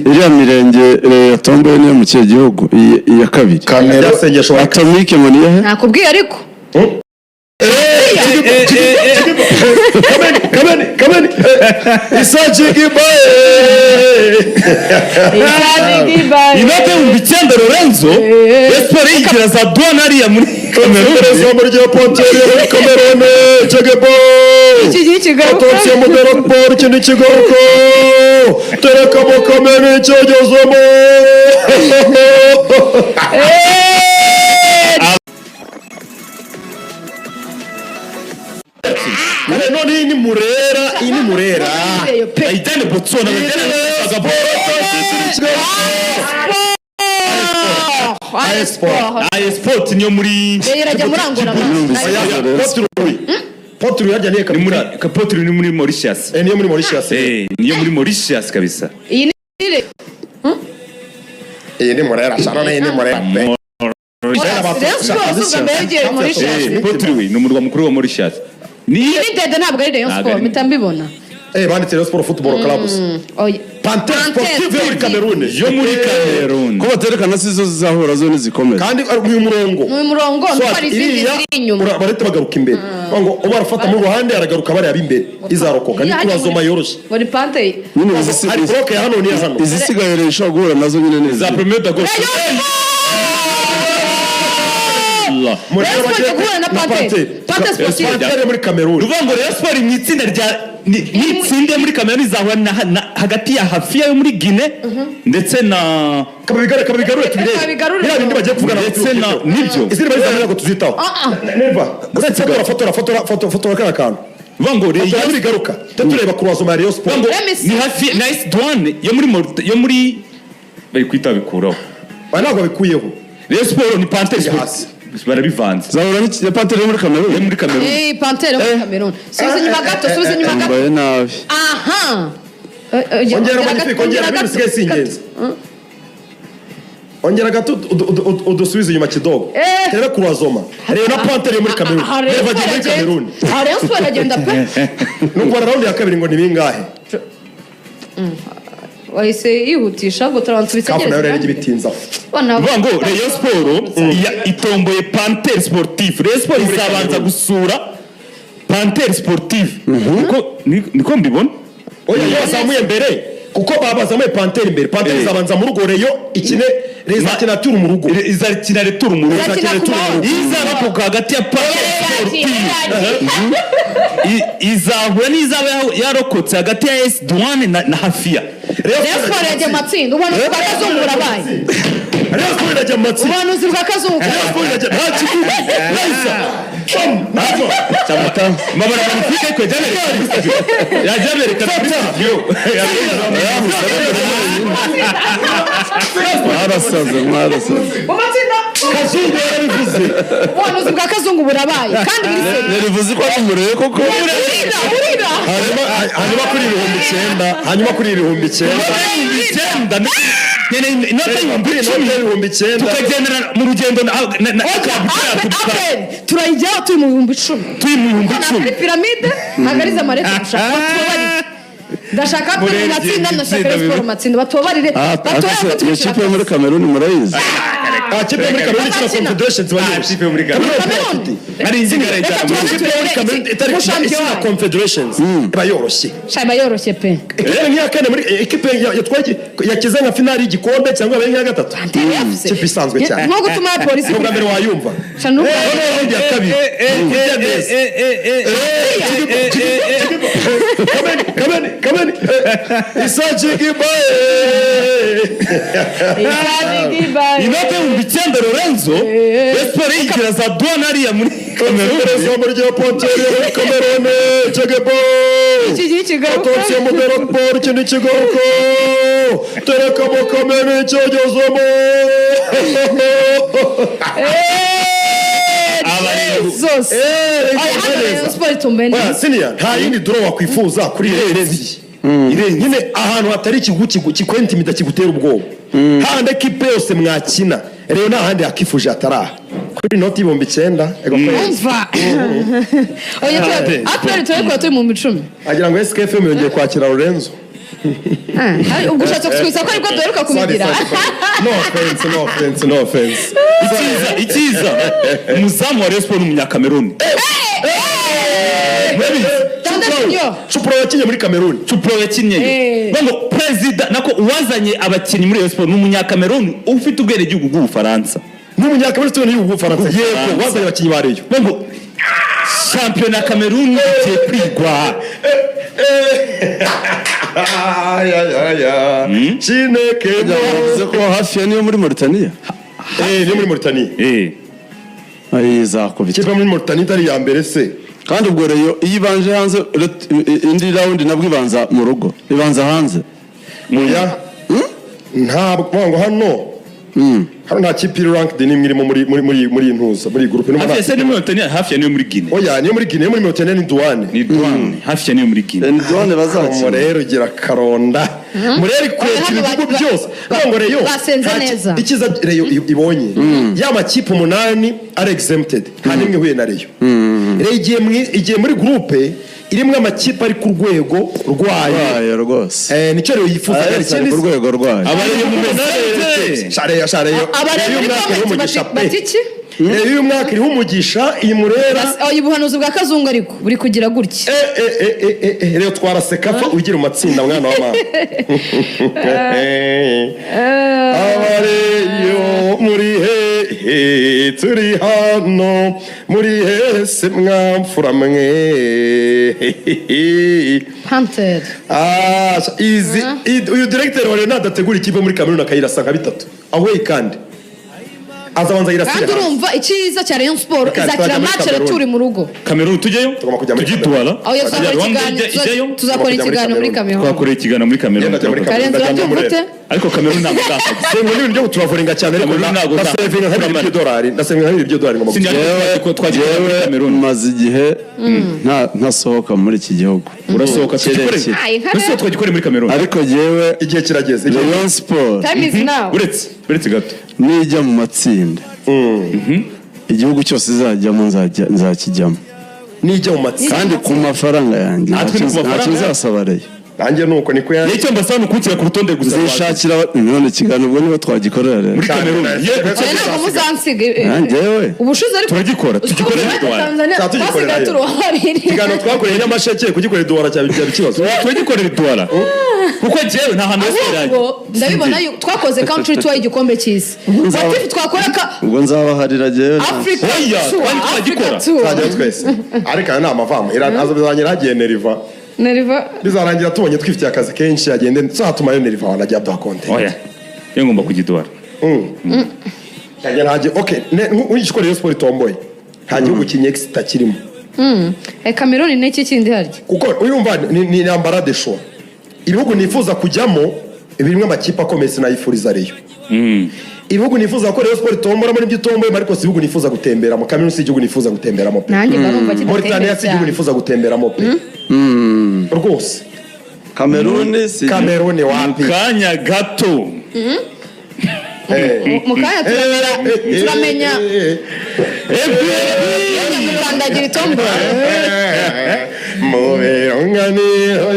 Iriya mirenge yatomboye niyo mu kihe gihugu? Iya kabiri. Kamera. Sengesho wa Atomike ngo niyo he? Nakubwiye ariko. Kameni, Kameni, Kameni, Isajigiba. Inote 9000, Lorenzo, Rayon Sport yigira za douane hariya muri Cameroon. Izamu rya Panthère yo muri Cameroon, Jegebo. Iki gihe kigaruka. Attention, modero Paul, iki ni kigaruka. Terekamo Kameni, cyogezemo. None iyi ni Murera, iyi ni Murera. Bayijyane Botswana, bayijyane Gabon. AS Sport. AS Sport niyo muri Irajya muri Angola. Potrui. Potrui harya niyo Ni muri kapitali? Potrui ni muri Mauritius. Eh, niyo muri Mauritius. Eh, niyo muri Mauritius kabisa. Iyi ni Iyi ni Murera, shana, iyi ni Murera pe. Rayon Sport ubwa mbere yagiye muri Eh, Potrui ni umurwa mukuru wa Mauritius. Ni Iyi ni dede, ntabwo ari Rayon Ntabwo Sport. Mpita mbibona. Eh, banditse Rayon Sport Football Clubs. Oya. Panthère Sportive yo muri Cameroon. Yo muri Cameroon. Ko baterekana si zo zizahura zo ntizikomeye? Kandi ari uyu murongo. Mu murongo So, nuko hari izindi iriya, ziri inyuma. Barahita bagaruka imbere. Bavuga ngo uba arafata mu ruhande, aragaruka bariya b'imbere. Izarokoka ni Hajya kurazoma yoroshye. Muri Panthère. Nyine Hari block ya hano n'iya hano. Izisigaye rero ishobora guhura nazo nyine ni Za izi. Premier d'Agosto. Allah. Muri Rayon Sport bagiye guhura na Panthère. Panthère Sportive. Panthère muri Cameroon. Ruvuga ngo Rayon Sport mu itsinda rya nitsinde muri Cameroon izahura hagati ya Hafia yo muri Guinea ndetse na Kabigarure, kabigarure tubirebe. Kabigarure. Biriya bindi bagiye kuvugana. Ndetse na nibyo. Izindi bari ntabwo tuzitaho. Ah, ah. Neva. Uretse fotora, fotora, fotora, fotora, fotora kariya kantu. Ruvuga ngo Fotora Rayon bigaruka. Tujye tureba kurazoma ya Rayon Sport. ngo Let me see. ni hafi na AS Douane yo muri yo muri bari kwita bikuraho. Aba ntabwo babikuyeho. Rayon Sport ni Panthère Iri Sport. hasi. Barabivanze. Zahura ya Panthère yo muri Yo Cameroon. muri Cameroon. Eh, Panthère yo muri Cameroon. Subiza inyuma gato, subiza inyuma gato. Mbaye nabi. Aha. Eh, Ongera ongera magnifique, gato, ongera ongera ibintu gato. bisigaye si ingenzi. Ongera gato udusubize inyuma kidogo. Eh. Turebe kurazoma. Reba na Panthère yo muri Cameroon. Aha, Rayon Reba agiye muri Sport Cameroon. agenda. Aha, Rayon Sport agenda pe. Nuko round ya kabiri ngo ni bingahe? Wahise yihutisha ngo turabanza Kafu nayo tubitegereze. rero ijya ibitinzaho. Ruvuga ngo Rayon Sport itomboye Panthère Sportive. Rayon Sport izabanza gusura Panthère Sportive. Niko mbibona. Oya, iyo bazamuye mbere, kuko bazamuye Panthère imbere. Panthère izabanza mu rugo, Rayon ikine, Rayon izakina turu mu rugo. Izakina retour mu rugo. Izakina ku mahoro. Izarokoka hagati ya Panthère Sportive izahura n'izaba yarokotse hagati ya AS Douane na Hafia. Rayon Sport yagiye mu matsinda. Ubuhanuzi bwa Kazungu burabaye. Rayon Sport irajya mu matsinda. Ubuhanuzi bwa Kazungu. Rayon Sport irajya, nta kiguzi. Raisa. Bam! Nava. Mabara magnifique ko yajya bereka kuri studio. Mwarasaze, mwarasaze. Mu matsinda. Kazungu yarabivuze. Ubuhanuzi bwa Kazungu burabaye kandi biri seri. Narivuze ko ari umurebe koko. Urira, urira. Hanyuma kuri 9000, hanyuma kuri 9000, 9000, inota y'ibihumbi kuri icumi inoti y'ibihumbi 9000, tukagendera mu rugendo na APR turayijyaho turi mu 10,000. Turi mu bihumbi Ntabwo icumi ari piramide, ntabwo ari Zamalek gushaka. Batubabarire, ndashaka APR mu Murenge, matsinda, ndashaka itsinda Rayon Sport mu matsinda, batubabarire. Ah, Batubabarire. akase, iyo kipe yo muri Cameroon murayizi? Ah, kipe yo muri Cameroon ikina Bakina. Confederations Ah, bayobye. kipe yo muri Cameroon. Cameroon. Ari inzigara Reka ijyana tubanze Kipe yo muri turebe Cameroon itari mu shampiyona. ikina Confederations iba yoroshye. Shaba yoroshye pe. Ekipe nk'iya kane muri ekipe yatwaye yakize nka finali y'igikombe cyangwa yabaye nk'iya gatatu. Kipe isanzwe cyane. Nko gutuma ya polisi. Ni ubwa mbere wayumva. Sha, ni ubwa Eh, mbere. round ya kabiri. Kurya neza. Kameni, Kameni, Kameni. Isajigiba. Inote 9000, Lorenzo, Rayon Sport yigira za douane hariya muri Cameroon. Izamu rya Panthère yo muri Cameroon, Jegebo. Iki gihe kigaruka. Attention, modero Paul, iki ni kigaruka. Terekamo Kameni, cyogezemo. Jesus. Eh, Oya, hano Rayon Sport itumbe Oya, neza. siniya nta yindi draw wakwifuza kuri iyi. Nyine ahantu hatari ikigu kikwentimida, kigutera ubwoba, hahandi ekipe yose mwakina rero nta handi yakifuje hatari aha kuri inoti y'ibihumbi 90, ego kwezi. Umva. Oya, APR turabikora turi mu 10,000. Agira ngo SKFM yongeye kwakira Lorenzo. Ah, ubwo ushatse kutwibutsa ko aribwo duheruka kubigira. Sorry, sorry, sorry. No offense, no offense, no offense. Icyiza, umuzamu wa Rayon Sport ni Umunyakameruni. Murabizi? Tanda Junior. Chupro yakinye muri Cameroon. Cupro yakinnyeyo. Ngo perezida, nako uwazanye abakinnyi muri Rayon Sport ni Umunyakameruni ufite ubwenegihugu bw'Ubufaransa. N'Umunyakameruni ufite n'igihugu bw'Ubufaransa. Yego, wazanye abakinnyi ba Rayon. Ngo shampiyona ya Kameruni igiye kwigwa. Ay, ay, ay, ay. Chineke. Yavuze ko hafi ya niyo muri Mauritania. Eh, niyo muri Mauritania. Ayi, izakubita. Ikipe muri Mauritania itari iya mbere se? Kandi ubwo Rayon iyo ibanje hanze, indi round nabwo ibanza mu rugo, ibanza hanze. Oya. Ntabwo ngo hano nta kipe iri ranked n'imwe irimo muri muri ntuza, muri iyi groupe. Hafi ya se ni muri Mauritania, hafi ya niyo muri Guinea. Oya, niyo muri Guinea, niyo muri Mauritania ni Douane. Ni Douane, hafi ya niyo muri Guinea. Ni Douane bazakina. Murero ugira karonda, Murero ikweka Hano ibihugu byose. Ntabwo Rayon basenze neza. Icyiza Rayon ibonye, ya makipe umunani ari exempted, nta n'imwe ihuye na Rayon. Rayon igiye muri groupe irimo amakipe ari ku rwego rwayo. Rwayo rwose. Eh, nicyo Rayon yifuza. Ayesi ari ku rwego rwayo. Abareyo mumeze. Shareyo, shareyo. Abareba muri comment bati iki? Rayon y'uyu mwaka iriho umugisha, iyi Murera. Oh, ubuhanuzi bwa Kazungu ariko buri kugira gutya. Eh, eh, eh, eh, eh, eh, rero twara CECAFA ugira mu matsinda, mwana wa mama. Abareyo muri hehe? Turi hano. Muri hese, mwamfura mwe? Panter. Ah, izi uyu directeur wa Rayon adategura ikipe muri Cameroon akayirasa nka bitatu away, kandi azabanza yirasire Kandi hasi. urumva icyiza cya Rayon Sport, Reka izakira twajya muri match Cameroon. retour mu rugo. Cameroon tujyeyo. Tugomba kujya muri Tujye Cameroon. Douala. Aho tuzakora Rwanda ikiganiro ijyayo. tuzakora Tugomba kujya muri ikiganiro muri Cameroon. Cameroon. Twakoreye ikiganiro muri Cameroon. Yenda jya muri Cameroon. Karenzi, Ndajya urabyumva muri ute? Ariko Cameroon ntabwo nzahajya. Sengo n'ibintu byo gutravelinga cyane, ariko Cameroon ntabwo ndasevinga nka 2 by'idolari, ndasevinga nka 2 by'idolari ngomba Sinjya- kujya. Twagiye muri Yewe, Cameroon. maze igihe ntasohoka muri iki gihugu Urasohoka tugikore. Kirekire. Ah, inka Ese rero. twagikore muri Cameroon. Ariko yewe, Igihe kirageze. Rayon Sport Time is now. Uretse gato. nijya mu matsinda, igihugu cyose izajyamo nzakijyamo. Nijya mu matsinda. Kandi ku mafaranga yanjye. Natwe ni ku mafaranga Ntacyo nzasaba Rayon. Nanjye nuko niko ya Nicyo mbasaba ni ukukira ku rutonde gusa. Nzishakira none ikiganiro ubwo niba twagikorera rero. Muri Cameroon. Yego. Oya, ntabwo muzansiga. Nanjye yewe. Ubushize ariko Turagikora, tugikore muri Douala. Tanzania Tuzaba tugikorerayo. twasigaye turi babiri. Ikiganiro twakoreye Nyamasheke, kugikorera Douala cyaba byaba ikibazo. Turagikorera Douala. Kuko jewe nta hantu hose Ahubwo ndabibona yuko twakoze country tour y'igikombe cy'isi. What if twakora ka Ubwo nzabaharira jyewe. Africa Oya, tour? twari Africa twagikora. tour. Tuzajyayo twese, ariko aya ni amavamo azarangira hagiye Neriva. Neriva. Bizarangira tubonye twifitiye akazi kenshi, agende tuzatumayo Neriva wanajya aduha content. Oya. Yo ngomba kujya i Douala. Yajya ntajye, okay, nkurikije uko Rayon Sport itomboye, nta gihugu kinyexita kirimo. Eh, Cameroon ni iki kindi harya? Kuko urumva ni intambara de choix. Ibihugu nifuza kujyamo birimo amakipe akomeye, sinayifuriza Rayon. Ibihugu nifuza ko Rayon Sport itomboramo nibyo itomboyemo, ariko si ibihugu nifuza gutemberamo. Cameroon si igihugu nifuza gutemberamo pe. Nanjye mba numva Mauritania kidatembera si igihugu cyane. nifuza gutemberamo pe rwose. Cameroon si Cameroon Mu wapi. kanya gato. Eh. Mu kanya turamenya gukandagira itombora. Mu birunganiro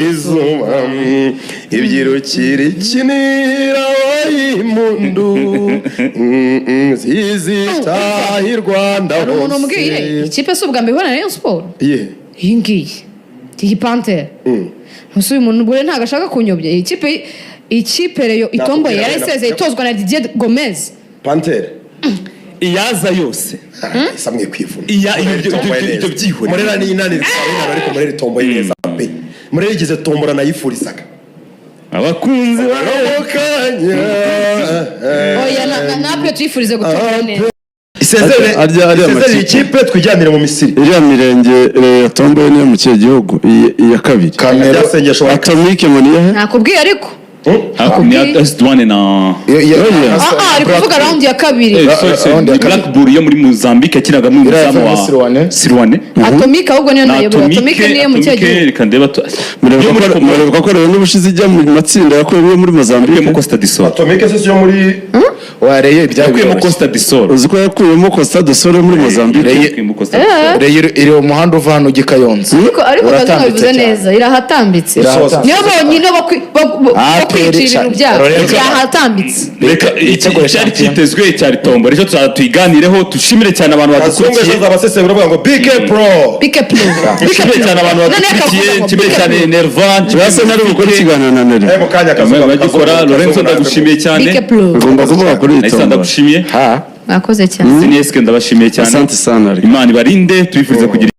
izuba ibyirukira ikinira impundu zizitaha i Rwanda Hari umuntu umbwiye hose. ikipe si ubwa mbere ihura na Rayon Sport. Iyihe? Iyi ngiyi, iyi Pantere. Ntuse uyu muntu ubwo rero ntabwo ashaka kunyobya iyi kipe. Ikipe Rayon itomboye Nakubwira yarayisezeye, itozwa na Didier Gomez. Pantere. Iyaza yose. Isa mwe kwivuna. Ibyo byihorere. Murera ni inani, ariko Murera itomboye neza pe. Murera igize tombora nayifurizaga. Abakunzi ba Mu kanya. Oya, natwe tuyifurize gutombora neza. Isezerere Arya isezerere amakipe. ikipe twijyanire mu Misiri. Iriya mirenge yatomboye niyo mu kihe gihugu? Iya kabiri. Ryasengesho wa Atomike ngo niyo he? Nakubwiye ariko. Ni AS Douane na Oya. Ah ah, ari kuvuga round ya kabiri. Eh, sorry, sorry, Round ya ni kabiri. Black Bull yo muri Mozambique yakinagamo Iriya umuzamu yavuye wa muri Sirwane. Sirwane. Atomike ahubwo niyo Na nayobora. Atomike niyo mu kihe Atomike, gihugu? reka ndeba tu Mureba yo muri Komoro. ko rero n'ubushize ijya mu matsinda yakuye muri yo Mozambique. muri Costa do Sol. Atomike se yo muri Wa Rayon ibyayo Yakuyemo biroroshye. Costa do Sol. Uzi ko yakuyemo Costa do Sol muri Mozambique? Yakuyemo Costa do Sol. Rayon iri mu muhanda uva hano ujya i Kayonza. Ariko Kazungu Uratambitse bivuze cyane. neza, irahatambitse. Irahatambitse. Niyo bonyine APR bakwicira ibintu byabo. Lorenzo. Irahatambitse. Reka Itegura icyari shampiyona. cyitezwe cyari tombora, icyo tuzajya tuyiganireho. Dushimire cyane abantu Kazungu ejo badukurikiye. azabasesengura avuga ngo BK Pro. Bike pro. Nshimire cyane abantu badukurikiye, nshimire cyane Nerva. Birasa nari bukore ikiganiro na Nere. Mu kanya Kazungu. Bagikora. Lorenzo, ndagushimiye cyane. Bike pro. Ugomba kuvuga kuri iyi Nahise tombora. ndagushimiye. Ha. Mwakoze cyane. Sinesike, ndabashimiye cyane. Asante sana. Imana ibarinde, tubifurize kugira